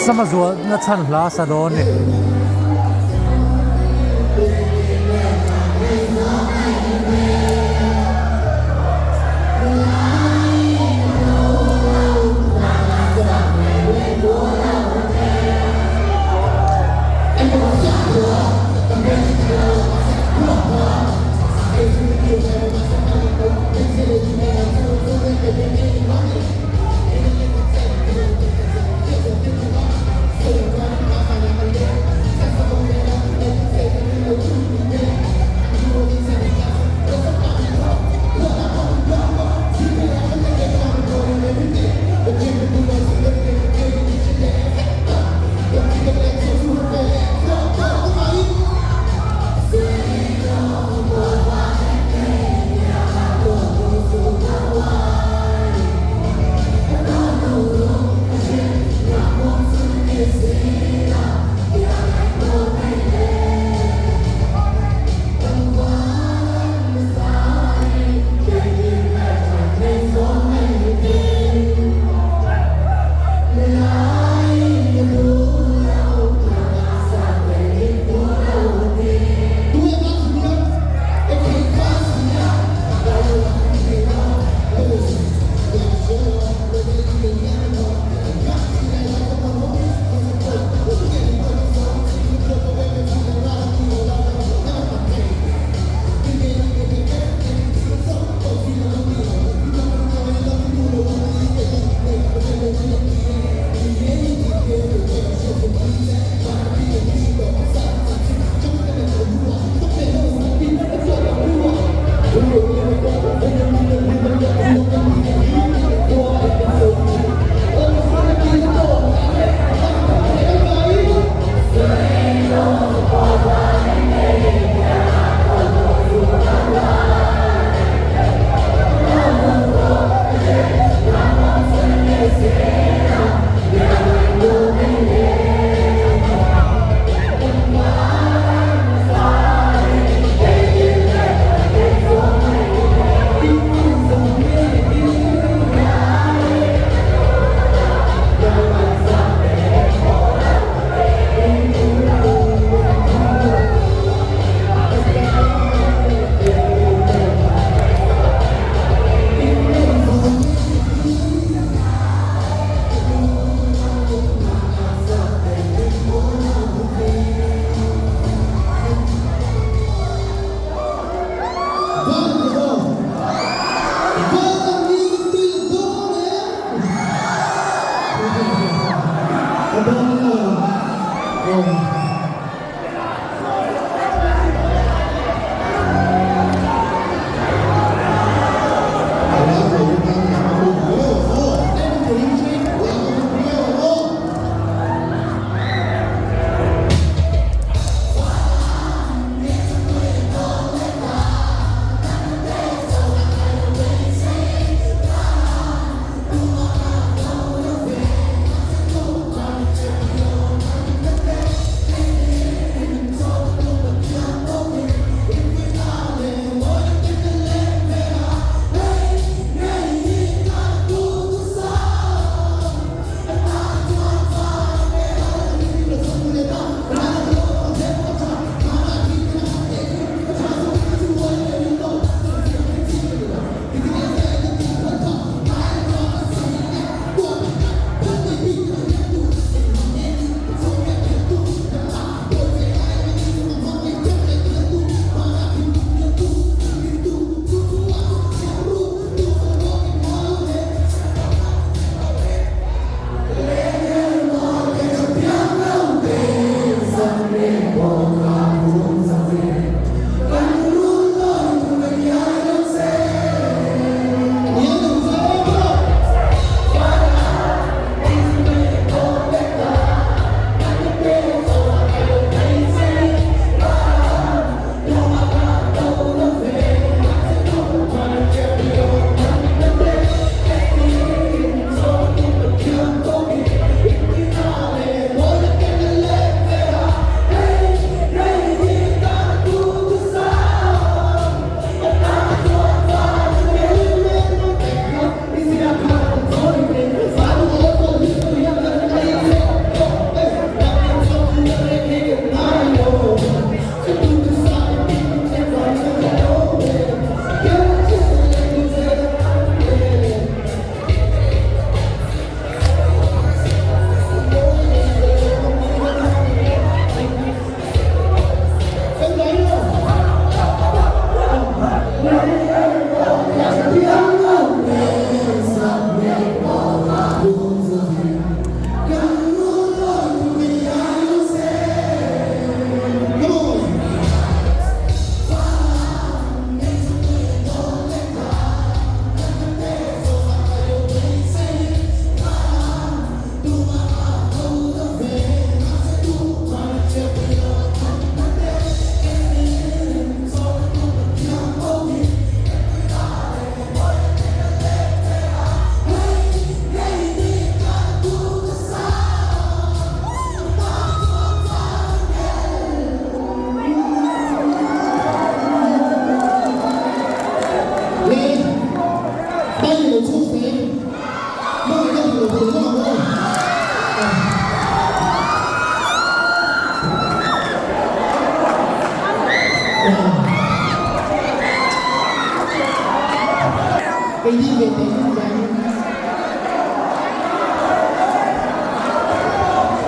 Sama zualna chhan hla a sa dawn a ni.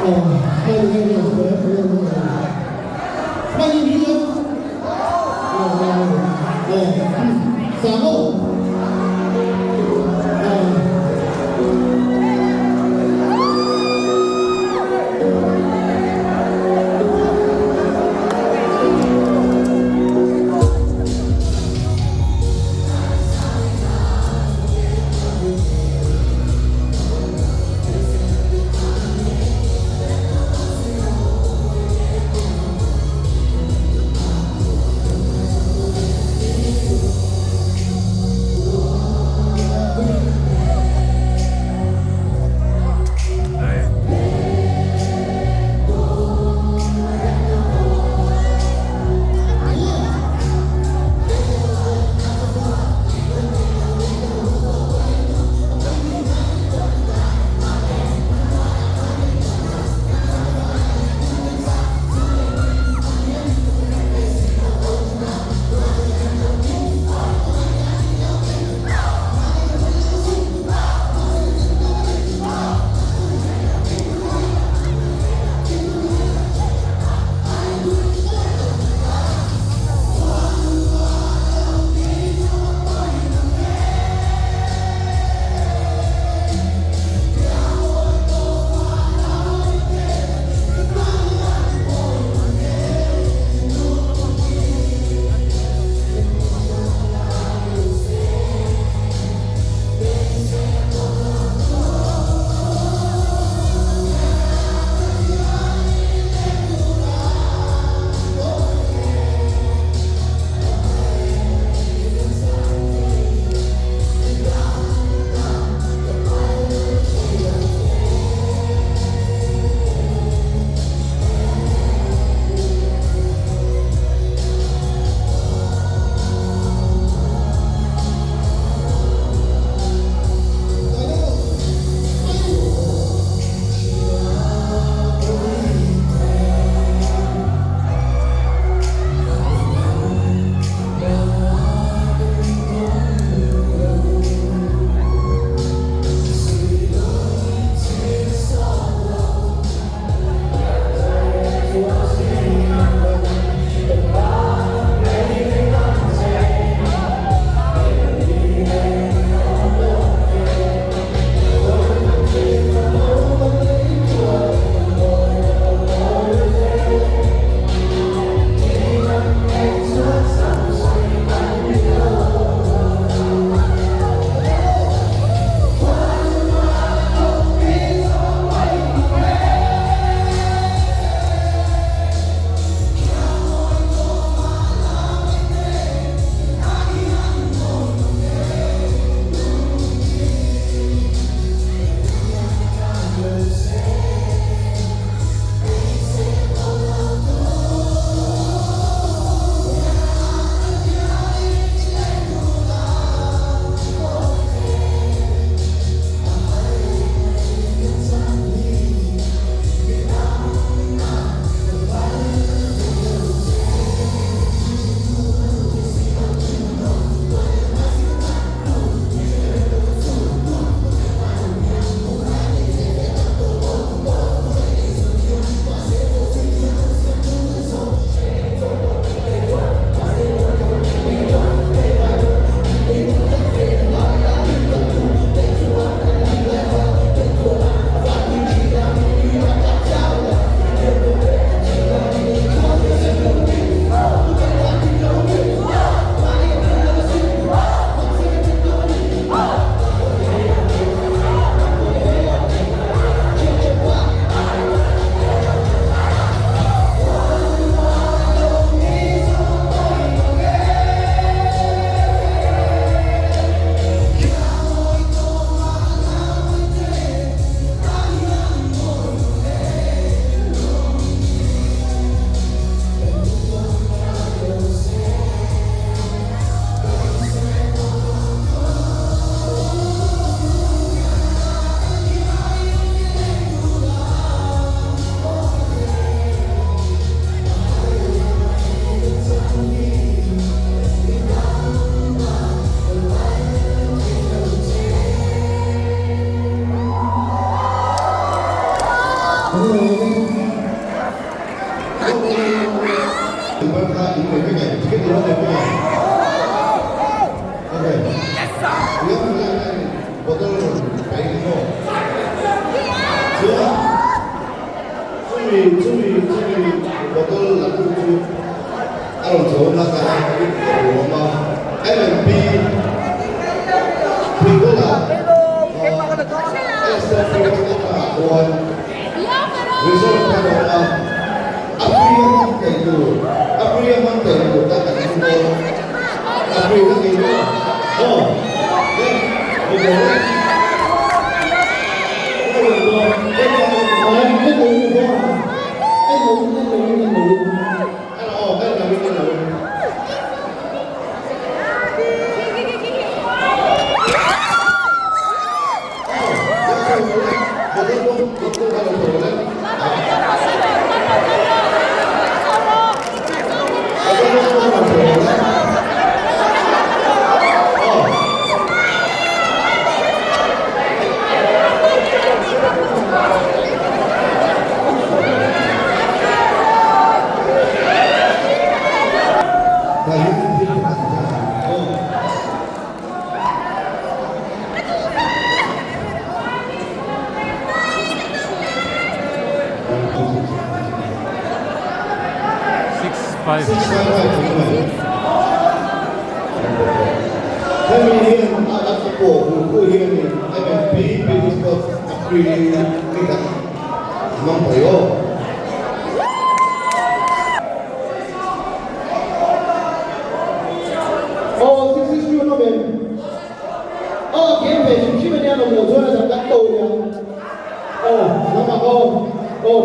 欢迎你们！哦哦，散喽！ Chumi chumi chumi bottle la tu chu a rawn chho na ta a awm a M&P Thingkawla Esther Thingkawla ah khuan resort kha a awm a a free a hmang thei tur a free a hmang thei tur kha kan hmu dawn a free ka ti maw aw 6-5. Hemi hian a a pawh hmuh hian MNP People's Sport a free ni tak hmang thei aw. Aw 662 an awm em? Aw a game ve hrim hrim ania an awm loh chuan a dang kan to nia. Aw lamah aw aw.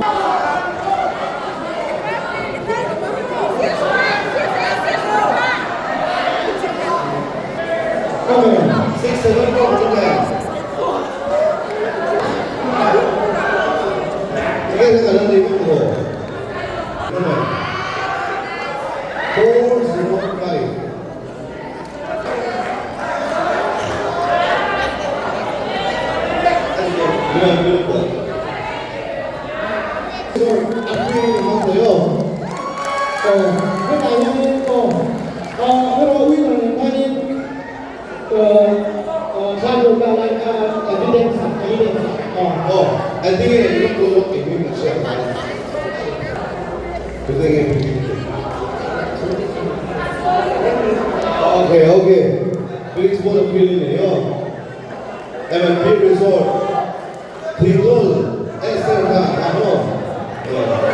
Aw hetah hianin aw aw hero winner nen khanin aw thla lai kha evidence ah evidence ah aw. Aw engtin nge i lo lawk eng in ka hriat ngai a tute nge Okay okay please put a pin in aw M&P Resort Thinglawl Esther kha a aw.